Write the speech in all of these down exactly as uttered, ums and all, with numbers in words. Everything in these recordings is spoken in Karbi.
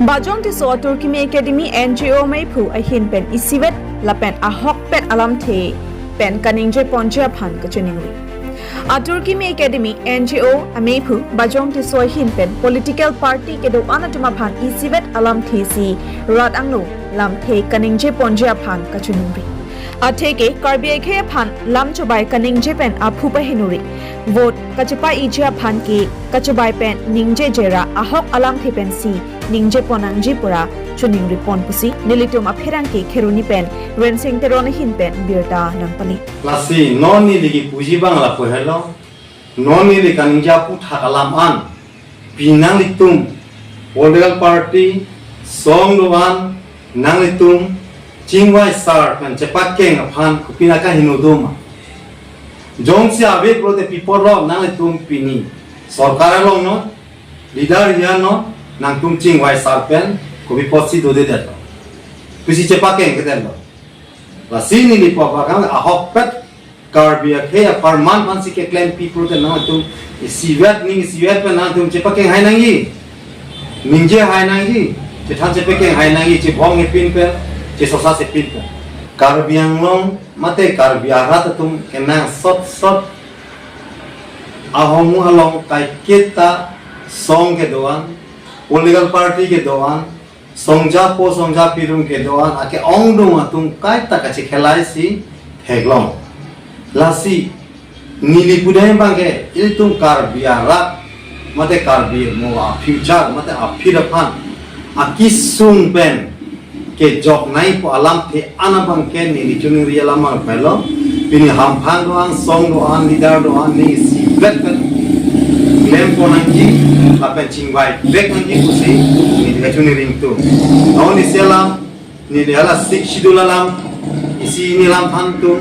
Bajong Tisso Atur Kimi Academy N G O ameiphu ahin pen isivet lapen ahokpet alamthe pen kaningje ponji aphan kachiningri. Atur Kimi Academy N G O ameiphu Bajong Tisso ahin pen political party kedo-an atum aphan isivet alamthe si rat angno lamthe kaningje ponji aphan kachiningri. Atheke Karbi akhei aphan lam chobai kaningje pen aphu pahinuri. Vote kachepa-iji aphan ke kachobai pen ningje jera ahok alamthe pensi ningje pon nangji pura chiningri pon pusi nelitum apherangke Kheroni pen Rensing Teron ahin pen birta nangpali. Lasi non neli kipuji abang lapu helo, non neli kaningje aphuthak alam an, pi nanglitum political party, song do-an, nanglitum chingvai sar pen chepakeng aphan kopina kaheno doma. Jongsi ave pulote pi apotlo, nanglitum pini sorkar along non, leader hiya non, nangtum chingvai sar pen kopi apotsi dodedetlo, pusi chepakeng kedetlo. Lasi neli pu abang ahokpet Karbi akhei apharman aphansi keklempi pulote nangtum isivet, ning isivet pen nangtum chepakeng hai nangji, ningje hai nangji, chethan chepakeng hai nangji, chebong hepin pen, chesosa sepin pen. Karbi Anglong mate Karbi arat atum kenangsot sot ahong along kaiketa song kedo-an, political party kedo-an, songjapo songjapi atum kedo-an, ake-ongdung atum kaita kachekhelai si theklong. Lasi neli pudai abang ke ilitum Karbi arat mate Karbi mo a-future mate aphi aphan akesung pen kejoknei pu alamthe an abang ke neli chiningri alam abang helo. Pini hamphang do-an, song do-an, leader do-an, ning isivet pen klem pon nangji lapen chingvai vek nangji pusi neli kachiningri ringtu. Non isi alam, neli hala Sixth Schedule alam, isi hini alam than tum,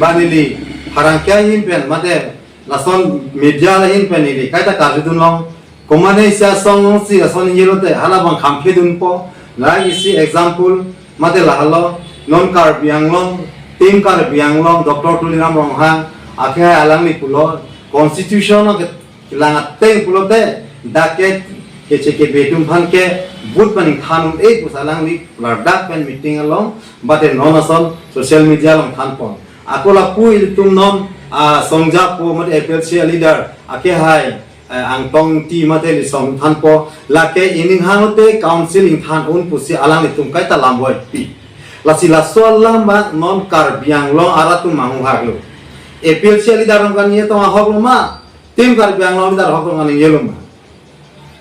ba neli pherangke ahin pen mate lason media ahin pen neli kaita karjudun long. Komatne isi asong si lason ningjelote hala abang khamkhe dunpo. La isi example mate lahelo, non Karbi Anglong, Team Karbi Anglong, Doctor Tuliram Ronghang, akhei alangli pulo, constitution ke kelang ateng pulote, dak ke keche kebe atum aphan ke vote paning than un-e pusi alangli ladak pen meeting along, mate non ason social media along than pon. Ako lapu ilitum non, ah, songjapo mate A P H L C leader, ake hai, eh, Angtong Ingti mate li song thanpo, lake ining hanglote council ingthan un pusi alanglitum kaita lam voi pi. Lasi laso alam abang non Karbi Anglong arat atum manghu haklo. A P H L C leader atum kaningje tong ahok lo ma, Team Karbi Anglong leader ahok tong kaningjelo ma.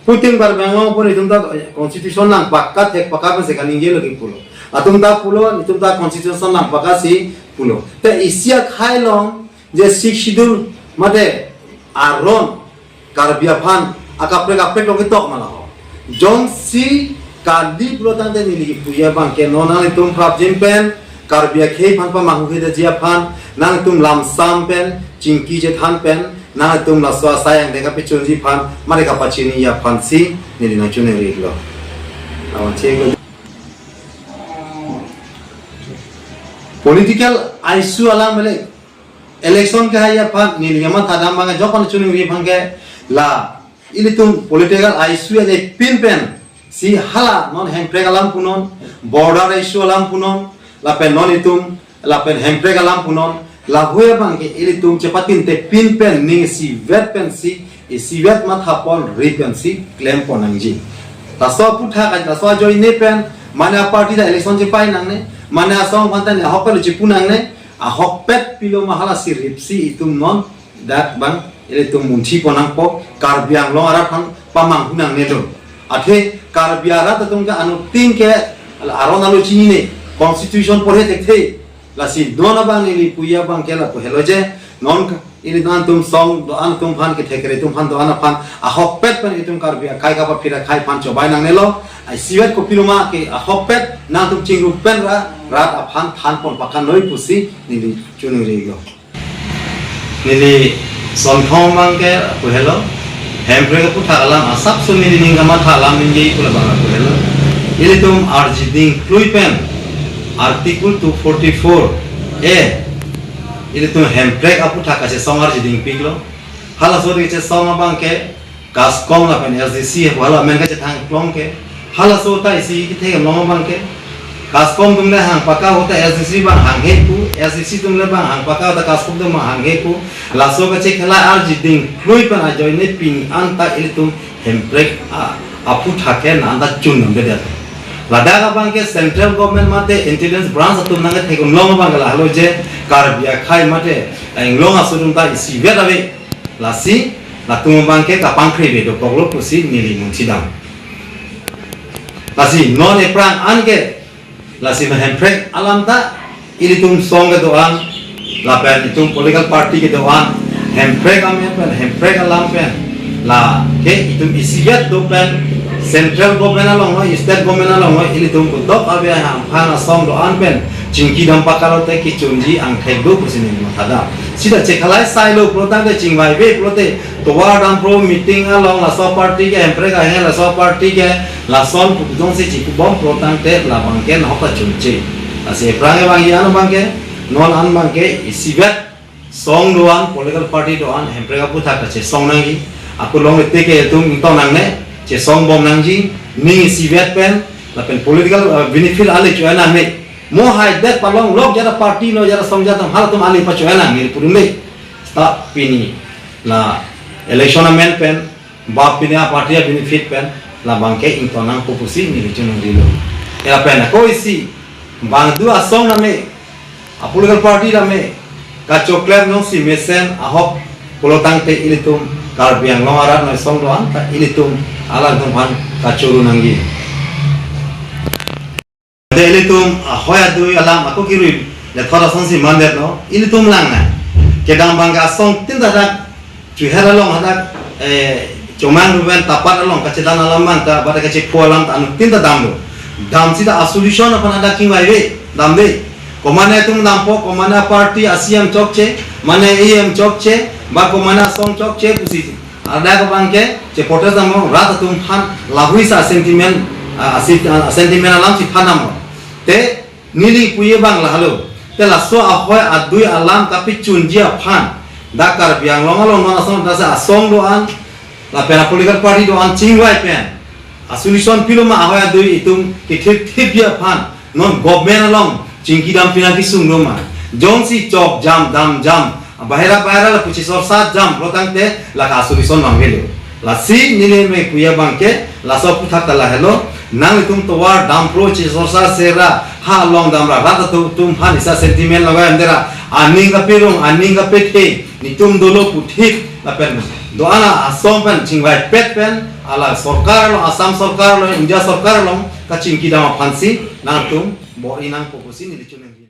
Pu Team Karbi Anglong pu itum ta constitution nangpaka thek paka pensi kaningjelo ke pulo. Atum ta pulo, itum ta constitution nangpaka si pulo. Te isi akhei along je Sixth Schedule mate aron Karbi aphan akaprek kaprek lo ketok ma laho. Jongsi kali pulo tangte neli kipuji abang ke non nanglitum prapjin pen Karbi akhei aphan pamanghu kedaji aphan, nanglitum lamsam pen, chingki chethan pen, nanglitum laso asai angdeng kapachunji aphan, mari kapachiniji aphansi neli nangchiningrilo. Lawan chek. Political issue alam bele, election kehai aphan neli kamatha dam abang ajok pen chiningri abang ke la ilitum political issue ale pin pen si hala non hemprek alam punon, border issue alam punon, lapen non itum, lapen hemprek alam punon, lahui abang ke ilitum chepatinte pin pen ning isivet pensi, isivet matha ponri pensi klem pon nangji. Laso aphuthak, laso ajoine pen, mane aparty ta election chepai nangne, mane asong aphan ta ne ahokpet chipu nangne, ahokpet pilo ma hala sirip si itum non dak abang ilitum munthi pon nangpo, Karbi Anglong arat aphan pamanghu nangnelo. Athe Karbi arat atum ke anuttin ke aron alo chinine, constitution porhe thekthe. Lasi non abang neli puji abang ke lapu helo je, non ka, ili non atum song do-an atum aphan, kethekre atum aphan, do-an aphan ahokpet pen itum Karbi akhei kapaphir akhei aphan chobai nangnelo. Isivet kopilo ma ke ahokpet nangtum chingrum pen ra rat aphan than pon pakanoi pusi neli chiningrilo. Neli sonthong abang ke lapu helo, hemprek aphuthak alam asapso neli ning kamatha alam ningje pu labang lapu helo. Ilitum arjiding klui pen Article two forty-four A, ilitum hemprek aphuthak kachesong arjiding piklo. Halaso kachesong abang ke KASCOM lapen S D C hala amen kachethang klong ke. Halaso ta isi kethek long abang ke. KASCOM atum le hang paka ahut ta S D C abang hanghe pu, S D C atum le abang hang paka ahut ta KASCOM atum abang hanghe pu. Laso kachekhalai arji ding klui pen ajoine pini anta ilitum hemprek a, aphuthak ke na anta chun nambedet. Ladak abang ke central government mate intelligence branch atum nangkethek long abang ke lahelo je Karbi akhei mate inglong aso atum ta isivet ave. Lasi latum abang ke kapangkri ave dokoklo pusi neli munchidam. Lasi non ephrang an ke, lasi non hemprek alam ta ilitum song kedo-an lapen itum political party kedo-an hemprek amen pen hemprek alam pen lake itum isivet do pen central government along noi, state government along noi, ilitum kudok ave hang phang asong do-an pen chingki dam pakalo te kechunji angthek do pusi neli mathadam. Sita chekhalai sailo pulo tangte chingvai ave pulote tovar dampro meeting along laso party ke hemprek ahe laso party ke lason pu jongsi chikubom pulo tangte labang ke nahok ta chunche. Lasi ephrang abang ian abang ke non an abang ke isivet song do-an political party do-an hemprek aphuthak kachesong nangji. Ako longle te ke itum ingtong nangne chesong bom nangji. Ning isivet pen lapen political uh, benefit ale cho-en nangne. Mo haidet palong lok jara party no jara song jara halatum ale pacho-en nangne pudun le. Sta pini la election amen pen ba pini a party a benefit pen labang ke ingtong nangpo pusi neli chonong dilo. Ela pen ako isi bang do asong name, a political party name kachoklem nongsi mesen ahok pulo tangte ilitum Karbi Anglong arat noi song do-an ta ilitum alangtum aphan kachoro nangji. Te ilitum ahoi adui alam ako kirui le thora songsi mandet no ilitum lang na. Kedam abang ke asong tin ta dak chuher along hadak eh, chomang ruben tapat along kachedan alam abang ta bata kachepho alam ta anuttin ta damlo. Damsi ta a solution aphan hadak kingvai ave damde. Komane atum dampo, komane party a C M chokche, mane A M chokche, ba komane asong chokche pusi. Hadak abang ke che protest dampo rat atum aphan lahei sa sentiment, ah, asi- ah, sentiment alam si phan dampo. Te neli puye abang lahelo. Te laso ahoi adui alam kapachunji aphan dak Karbi Anglong along non asong dak asong do-an lapen a political party do-an chingvai pen a solution pilo ma ahoi adui itum kethip thipji aphan non government along chingki dam pina kesung do ma. Jongsi chok jam dam jam bahera bahera lapu chisorsat jam pulo tangte lake a solution abang avelo. Lasi neli me puye abang ke laso aphuthak ta lahelo, nanglitum tovar dampro chisorsa sera ha along damra rat atum aphan isa sentiment lagai amdera aning kapirung aning kapethe netum dolo puthit lapen do-an asong pen chingvai pet pen ala sorkar along Assam sorkar along India sorkar along kachingki dam aphansi nangtum bor-i nangpo pusi neli chonong.